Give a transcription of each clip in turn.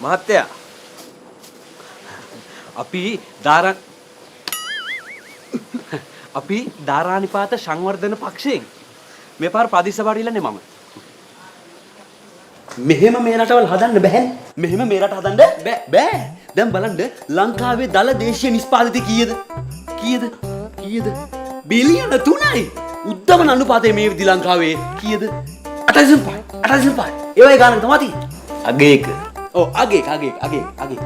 මහත්තයා අපි දාරා අපි ධාරානිපාත සංවර්ධන පක්ෂයෙන් මේ පාර ප්‍රදේශ සභාවට ඉල්ලන්නේ මම. මෙහෙම මේ රටවල් හදන්න බැහැනේ. මෙහෙම මේ රට හදන්න බෑ. බෑ. දැන් බලන්න ලංකාවේ දළ දේශීය නිෂ්පාදිතය කීයද? කීයද? කීයද? බිලියන 3යි. උද්දමන අනුපාතය මේ විදි ලංකාවේ කීයද? 8.5. 8.5. ඒ වගේ ගානක් තමයි තියෙන්නේ. අගේ එක. ඔව් අගේ අගේ අගේ අගේ.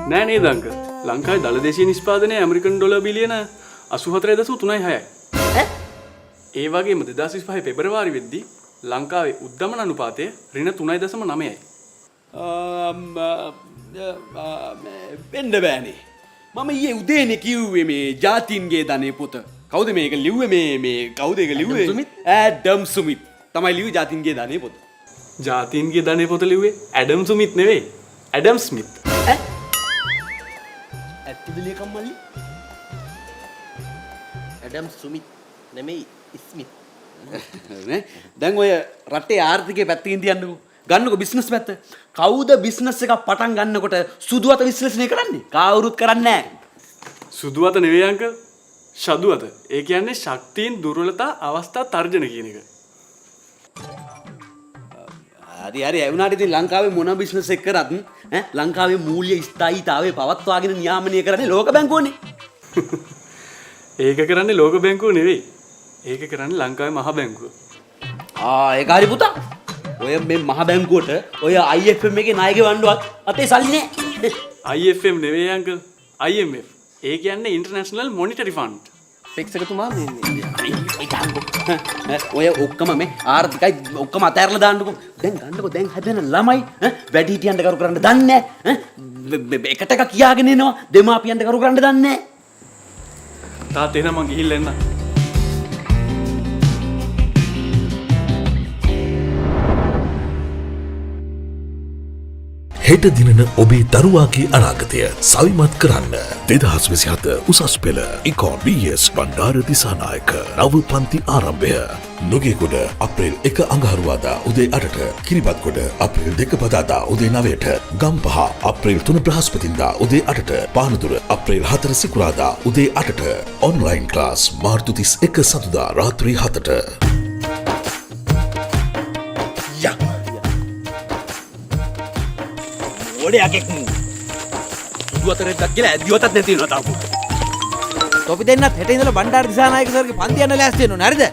නෑ නේද අංකල්? ලංකාවේ දළ දේශීය නිෂ්පාදනය ඇමරිකන් ඩොලර් බිලියන 84.36යි. ඈ? ඒ වගේම 2025 පෙබරවාරි වෙද්දී ලංකාවේ උද්දමන අනුපාතය ඍණ 3.9යි. වෙන්න බෑනේ. මම ඊයේ උදේනේ කිව්වේ මේ ජාතීන්ගේ ධනෙ පොත. කවුද මේක ලිව්වේ? මේ මේ කවුද ඒක ලිව්වේ? ඇඩම් සුමිත් තමයි ලිව්වේ ජාතීන්ගේ ධනෙ පොත. ජාතීන්ගේ ධනෙ පොත ලිව්වේ ඇඩම් සුමිත් නෙවෙයි, ඇඩම් ස්මිත්. ඈ? ඇත්තද ලේකම් මල්ලි? ඇඩම් සුමිත් නෙමෙයි, ස්මිත්. නේ? දැන් ඔය රටේ ආර්ථිකය පැත්තකින් තියන්නකෝ. ගන්නකෝ බිස්නස් පැත්ත. කවුද බිස්නස් එකක් පටන් ගන්නකොට සුදු අත විශ්ලේෂණය කරන්නේ? කවුරුත් කරන්නේ නැහැ. සුදු අත නෙවෙයි අංකල්, ෂදු අත. ඒ කියන්නේ ශක්තීන්, දුර්වලතා, අවස්ථා, තර්ජන කියන එක. හරි හරි. ඒ වුණාට ඉතින් ලංකාවේ මොන බිස්නස් එක කරත් ඈ ලංකාවේ මූල්‍ය ස්ථායීතාවය පවත්වාගෙන නියාමනය කරන්නේ ලෝක බැංකුවනේ. ඒක කරන්නේ ලෝක බැංකුව නෙවෙයි. ඒක කරන්නේ ලංකාවේ මහ බැංකුව. ආ ඒක හරි පුතා. ඔය මේ මහ බැංකුවට ඔය IFM එකේ ණය ගෙවන්නවත් අතේ සල්ලි නෑ. IFM නෙවෙයි අංකල්, IMF. ඒ කියන්නේ ඉන්ටර්නැෂනල් මොනිටරි ෆන්ඩ්. අපේක්ෂකතුමා මේ ඔය ඔක්කොම මේ ආර්ථිකයි ඔක්කොම අතෑරලා දාන්නකෝ. දැන් ගන්නකෝ දැන් හැදෙන ළමයි ඈ වැඩිහිටියන්ට කරු කරන්න දන්නේ නෑ. ඈ එකට එක කියාගෙන එනවා, දෙමාපියන්ට කරු කරන්න දන්නේ නෑ. තාත්තේ එහෙනම් මං ගිහිල්ලා එන්නම්. හෙට දිනන ඔබේ දරුවාගේ අනාගතය සවිමත් කරන්න 2027 උසස් පෙළ ඉකෝන් BS Bandara Dissanayake නව පන්ති ආරම්භය. නුගේගොඩ අප්‍රේල් 1 අඟහරුවාදා උදේ 8ට, කිරිබත්ගොඩ අප්‍රේල් 2 බදාදා උදේ 9ට, ගම්පහ අප්‍රේල් 3 බ්‍රහස්පතින්දා උදේ 8ට, පානදුර අප්‍රේල් 4 සිකුරාදා උදේ 8ට, ඔන්ලයින් ක්ලාස් මාර්තු 31 සඳුදා රාත්‍රී 7ට. යා. ඕඩේ යකෙක් මූ. සුදු අතරෙද්දක් කියලා ඇද්දිවතත් නැති වෙනවා තාම. තොපි දෙන්නත් හෙට ඉඳලා බණ්ඩාර දිසානායක සර්ගේ පන්ති යන්න ලෑස්ති වෙන්න ඕනේ, හරිද?